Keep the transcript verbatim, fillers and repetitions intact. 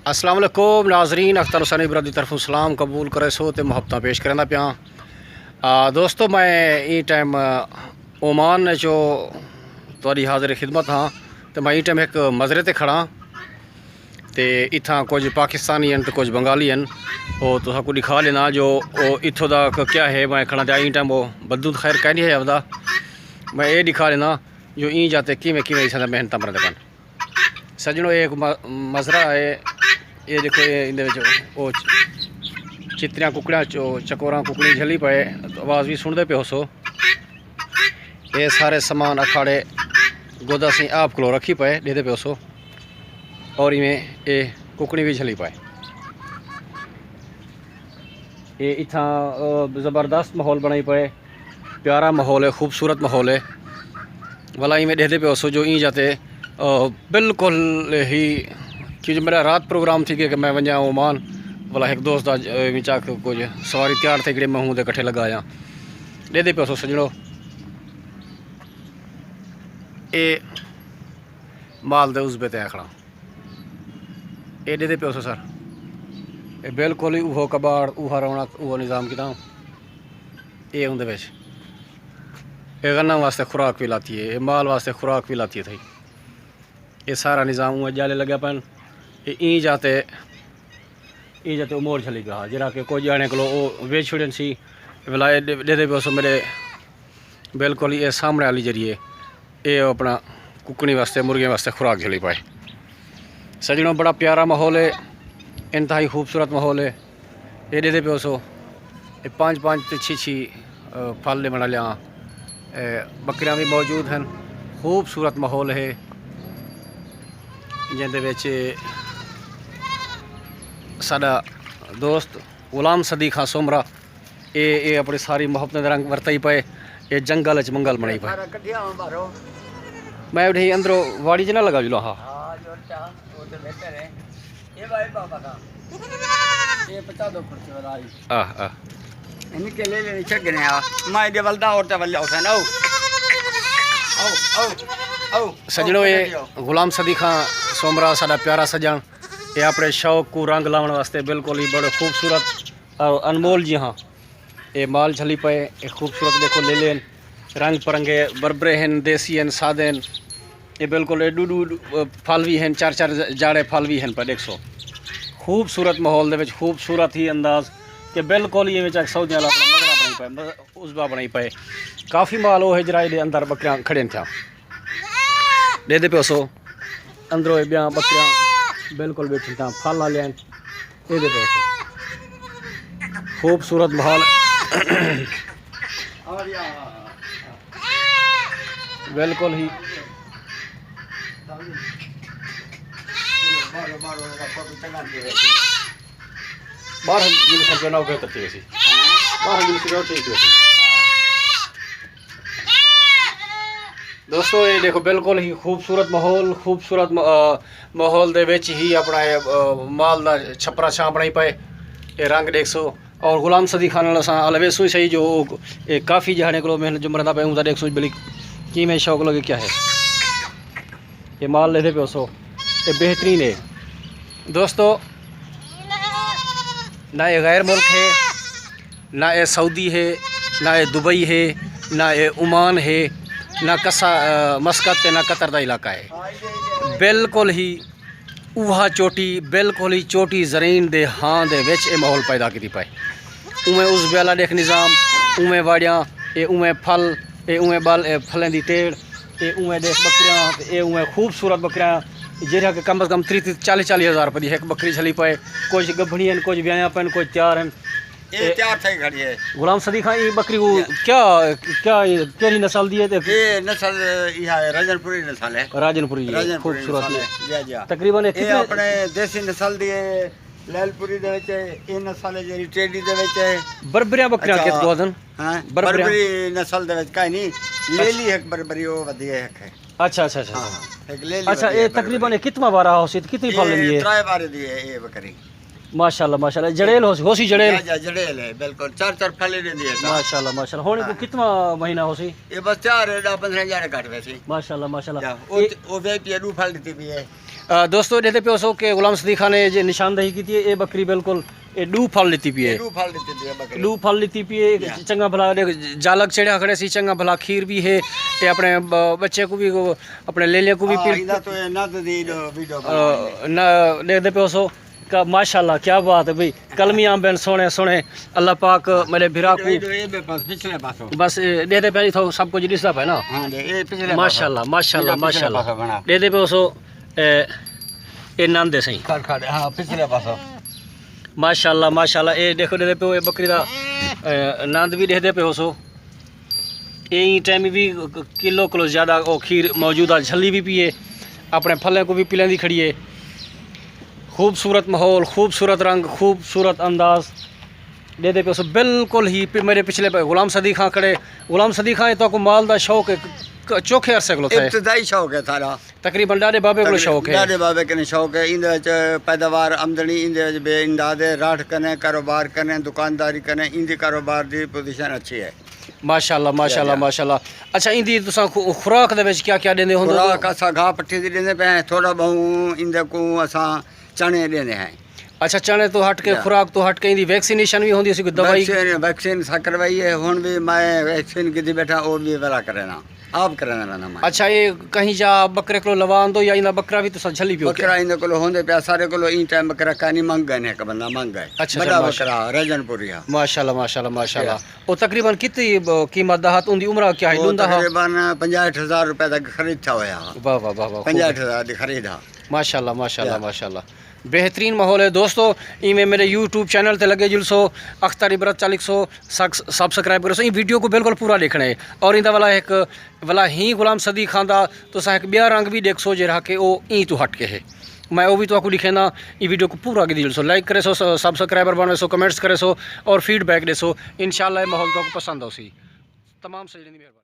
السلام علیکم ناظرین، اختر حسینی برادری طرفوں سلام قبول کرے سو تے محبتاں پیش کریندا پیاں۔ آ، دوستو، میں ایں ٹائم، آ، اومان وچ تہاݙی حاضر خدمت ہاں۔ تے میں ایں ٹائم ہک مزرے تے کھڑا ہاں تے اتھاں کجھ پاکستانی ہن تے کجھ بنگالی ہن۔ او تساں کوں ݙکھا لینا جو او اتھوں دا ک-، کیا ہے۔ میں کھڑا تے ایں ٹائم او بدو تے خیر کائنی ہے آپدا۔ میں اے ݙکھا لینا جو ایں جاتے کیویں کیویں اساں دا محنتاں بݨدے پن۔ سڄݨو، اے ہک م-، مزرعہ ہے۔ اے ݙیکھو، اے ایندے وچ او چ-، چتریاں ککڑیاں، چ-، چکوراں ککڑی جھلی پئے، آواز وی سݨدے پئے ہوسو۔ اے سارے سامان اکھاڑے گودا سئیں آپ کولو رکھی پئے، ݙیہدے پئے ہوسو۔ اور ایویں اے ککڑی وی جھلی پئے۔ اے اتھاں، آ، زبردست ماحول بݨائی پئے۔ پیارا ماحول ہے، خوبصورت ماحول ہے۔ ولا ایویں ݙیہدے پئے ہوسو جو ایں جاتے، آ، بالکل ہی، کیونکہ میݙا رات پروگرام تھی ڳیا کہ میں ونڄاں اومان۔ ولا ہک دوست دا، آ، ایویں چا کے کجھ سواری تیار تھئی کھڑی، میں ہوں دے کٹھے لڳا آیاں۔ ݙیہدے پئے ہوسو سڄݨو، اے مال دے عزبے تے آ کھڑا۔ اے ݙیہدے پئے ہوسو سر، اے بالکل ہی اوہو کباڑ، اوہا رونق، اوہو نظام کیتا۔ اے اوندے وچ اے غنم واسطے خوراک وی لاتی ہے، اے مال واسطے خوراک وی لاتی ہے تھئی۔ اے سارا نظام اونویں ڄالے لڳا پن۔ اے ایں جاتے، ایں جاتے امور جھلی پیا ہا، جیڑھا کہ کجھ ڄاݨے کولو او ویچ چھوڑن سی۔ ولا اے ݙے-، ݙیہدے پئے ہوسو میݙے بالکل ہی اے سامݨے والی جیڑھی ہے، اے اپݨا ککڑی واسطے، مرغیاں واسطے خوراک جھلی پئے۔ سڄݨو، بڑا پیارا ماحول ہے، انتہائی خوبصورت ماحول ہے۔ اے ݙیہدے پئے ہوسو، اے پنج پنج تے چھی چھی، آ، پھل ݙیوݨ آلیاں، اے، ٻکریاں وی موجود ہن۔ خوبصورت ماحول ہے، جیندے وچ ساݙا دوست غلام صدیق خان سومرا، اے، اے اپݨی ساری محبتیں دے رنگ ورتائی پئے۔ اے جنگل اچ منگل بݨائی پئے۔ سارا کڈھیا ہوں باہروں۔ میں اٹھی اندروں واڑی چ نہ لڳا جلو ہا۔ ہاں، جو چاہ، او تے بہتر ہے۔ اے بھائی بابا دا۔ اے پچا دو کرسی والا آئی۔ آہ، آہ۔ انہی کے لے لینے چھک گنے آ۔ میں دے ولدا اور تے ولیا حسین، آؤ۔ آؤ، آؤ، آؤ۔ سڄݨو، اے آؤ، آؤ۔ غلام صدیق خان سومرا، ساݙا پیارا سڄݨ، اے اپݨے شوق کوں رنگ لاوݨ واسطے بالکل ہی بڑے خوبصورت اور انمول جی ہاں۔ اے مال جھلی پئے، اے خوبصورت ݙیکھو لیلے ہن، رنگ پرنگے بربرے ہن، دیسی ہن، سادے ہن۔ اے بالکل اے ݙو ݙو، ݙو، پھل وی ہن، چار چار جاڑے پھل وی ہن پئے ݙیکھسو۔ خوبصورت ماحول دے وچ خوبصورت ہی انداز کہ بالکل ہی ایویں چک سعودیاں والا اپݨا مزرعہ بݨائی پئے، مز-، عزبہ بݨائی پئے۔ کافی مال او ہے جیڑھا ایݙے اندر ٻکریاں کھڑین تھیاں۔ ݙیہدے پئے ہوسو۔ اندروں اے ٻیاں ٻکریاں بالکل ٻیٹھن تاں پھل آلیاں ہن۔ اے ݙیہدے پئے ہوسو۔ خوبصورت ماحول۔ بالکل ہی۔ ٻاہر جلوس جو نہ بہتر تھی ویسی۔ ٻاہر جلوس جو ٹھیک ویسی۔ دوستو، اے ݙیکھو، بالکل ہی خوبصورت ماحول، خوبصورت م-، آ، ماحول دے وچ ہی اپݨا اے، آ، مال دا چھپرا چھاں بݨائی پئے۔ اے رنگ ݙیکھسو۔ اور غلام صدیق خان نال اساں الویسوں ہی صحیح جو او، اے کافی جہاݨے کولو محنت جو مردا پئے، اوں دا ݙیکھسوں بھلی کیویں شوق لڳے کیا ہے۔ اے مال ݙیہدے پئے ہوسو، اے بہترین ہے۔ دوستو، نہ اے غیر ملک ہے، نہ اے سعودی ہے، نہ اے دبئی ہے، نہ اے عمان ہے، نہ کسا-، آ، مسقط تے نہ قطر دا علاقہ ہے۔ بالکل ہی اوہا چوٹی، بالکل ہی چوٹی زرین دے ہاں دے وچ اے ماحول پیدا کیتی پئے۔ اونویں عزبے والا ݙیکھ نظام، اونویں واڑیاں، اے اونویں پھل، اے اونویں ٻل، اے پھلیں دی ٹیڑھ، اے اونویں ݙیکھ ٻکریاں، تے اے اونویں خوبصورت ٻکریاں، جیڑھا کہ کم از کم تریہہ، تریہہ، چالیہہ، چالیہہ ہزار روپے دی ہک ٻکری جھلی پئے۔ کجھ ڳبھڑی ہن، کجھ ویاہیاں پئن، کجھ تیار ہن۔ اے اے تیار تھئی کھڑی ہے۔ غلام صدیق خان، اے ٻکری او جی۔ کیا، کیا، کیڑھی نسل دی ہے تے؟ اے نسل ایہا ہے، راجن پوری نسل ہے۔ راجن پوری ہے، راجن پوری خوبصورت نسل ہے۔ ہے۔ جی، جی۔ تقریباً اے اے کتنے؟ اپݨے دیسی نسل دی ہے، لیل پوری دے وچ ہے، اے نسل ہے جیڑھی ٹیڈی دے وچ ہے۔ بربریاں ٻکریاں اچھا۔ کت کوں آہدن؟ ہاں، بربریاں۔ بربری نسل دے وچ کائنی، اچھا۔ لیلی ہک بربری او ودی ہے، ہک ہے۔ اچھا، اچھا، اچھا۔ ہاں، ہک لیلی اچھا، ودی اے ہے بربری۔ تقریباً اے کتواں وارا ہوسی تے کتنی پھل اے ݙیندی ہے؟ ترائے وارے دی ہے اے ٻکری۔ ماشاءاللہ، ماشاءاللہ، جڑیل ہوسی، ہوسی جڑیل؟ جا، جا، جڑیل ہے، بالکل۔ چار، چار پھل ہی ݙیندی ہے۔ ماشاءاللہ، ماشاءاللہ۔ ہݨ کوں ہاں۔ کتنا مہینہ ہوسی؟ اے بس چار، ݙاہ پندرہ ڄاڑے گھٹ ویسی۔ ماشاءاللہ، ماشاءاللہ۔ جا، او اے تے، او وے پی ݙو پھل ݙتی پئی ہے۔ آ، دوستو، ݙیہدے پئے ہوسو کہ غلام صدیق خان نے جے نشاندہی کیتی ہے، اے ٻکری بالکل اے ݙو پھل ݙتی پئی ہے۔ ݙو پھل ݙتی پئی ہے ٻکری۔ ݙو پھل ݙتی پئی ہے۔ یا۔ چنڳا بھلا ݙیکھ، جالک چڑھیا کھڑے سی، چنڳا بھلا کھیر بھی ہے، تے اپݨے ٻ-، ٻچے کوں بھی، اپݨے لیلیاں کوں بھی ہاں، پیر-، ایندا تو اے نہ تے دی ویڈیو آ، بݨاوݨی۔ نہ، ݙیہدے پئے ہوسو کہ ماشاءاللہ، کیا بات ہے بھئی، قلمی آم بن سوہݨے سوہݨے، اللہ پاک میݙے بھرا کوں اے بے پاس پچھلے پاسوں۔ بس، اے ݙیہدے پئے تھو سب کچھ ݙسدا پئے نا۔ ہاں، ݙے، اے پچھلے پاسوں۔ ماشاءاللہ، ماشاءاللہ، پچھلے ماشاءاللہ۔ پاسوں بݨا۔ ݙیہدے پئے ہوسو، اے، اے نند ہے سئیں۔ کھڑ کھڑ، ہاں، پچھلے پاسوں۔ ماشاءاللہ، ماشاءاللہ، اے ݙیکھو ݙیہدے پئے ہو، اے ٻکری دا، اے، نند بھی ݙیہدے پئے ہوسو۔ اے ایں ٹائم بھی کلو کلو زیادہ او کھیر موجود ہے، جھلی بھی پئی ہے، اپݨے پھلیں کوں بھی پلیندی کھڑی ہے۔ خوبصورت ماحول، خوبصورت رنگ، خوبصورت انداز۔ ݙیہدے پئے ہوسو بالکل ہی پ-، میݙے پچھلے پئے غلام صدیق خان کھڑے۔ غلام صدیق خان، اے تہاکوں مال دا شوق ہے، ک-، چوکھے عرصے کولوں تھئے؟ ابتدائی شوق ہے سارا۔ تقریباً ݙاݙے بابے کولوں تقریباً شوق ہے۔ ݙاݙے بابے کنے شوق ہے، ایندے وچ پیداوار آمدنی ایندے وچ بے انداز ہے، راٹھ کنے کاروبار کنے، دکانداری کنے، ایندی کاروبار دی پوزیشن اچھی ہے۔ ماشاءاللہ، ماشاءاللہ، جی، جی۔ ماشاءاللہ۔ اچھا، ایندی تساں خو-، خوراک دے وچ کیا کیا ݙیندے ہوندے ہو؟ خوراک اساں گھاہ پٹھی دی ݙیندے پئے ہیں، تھوڑا ٻہوں ایندے کوں اساں چݨے ݙیندے ہیں۔ اچھا، چݨے توں ہٹ کے، جی۔ خوراک توں ہٹ کے ایندی ویکسینیشن بھی ہوندی سی، کوئی دوائی؟ ویکسین، ویکسین اساں کروائی ہے، ہݨ بھی میں ویکسین گھدی ٻیٹھا، او بھی ولا کرینا، آپ کرینا رہنا میں۔ اچھا، اے کہیں جا ٻکرے کولوں لوا آندو یا ایندا ٻکرا بھی تساں جھلی پیو کیا؟ ٻکرا ایندے کولوں ہوندے پئے، سارے کولوں ایں ٹائم ٻکرا کائنی، منگ ڳئے نے ہک بندہ، منگ ڳئے۔ اچھا، اچھا، وݙا ماشاء-، ٻکرا، رجن پوری ہا۔ ماشاءاللہ، ماشاءاللہ، ماشاءاللہ۔ جی۔ او تقریباً کتنی، ب-، قیمت دا ہا؟ اوندی عمر کیا ہئی؟ او ݙوندا ہا؟ تقریباً پنجاہٹھ ہزار روپے دا خرید تھیا ہویا ہا۔ واہ، واہ، واہ، واہ، خوب۔ پنجاہٹھ ہزار دی خرید ہا۔ ماشاءاللہ، ماشاءاللہ، جی۔ ماشاءاللہ۔ بہترین ماحول ہے دوستو۔ ایویں میݙے یوٹیوب چینل تے لڳے جلسو، اختر عبرت چا لکھسو، سکس-، سبسکرائب کرسو۔ ایں ویڈیو کوں بالکل پورا ݙیکھݨا ہے۔ اور ایندا ولا ہک، ولا ہی غلام صدیق خان دا تساں ہک ٻیا رنگ بھی ݙیکھسو، جیڑھا کہ او ایں توں ہٹ کے ہے۔ میں او بھی تہاکوں ݙکھیندا۔ ایں ویڈیو کوں پورا گھدی جلسو، لائک کریسو، س-، سبسکرائبر بݨویسو، کمنٹس کریسو اور فیڈ بیک ݙیسو۔ انشاءاللہ اے ماحول تہاکوں پسند آسی۔ تمام سڄݨیں دی مہربانی۔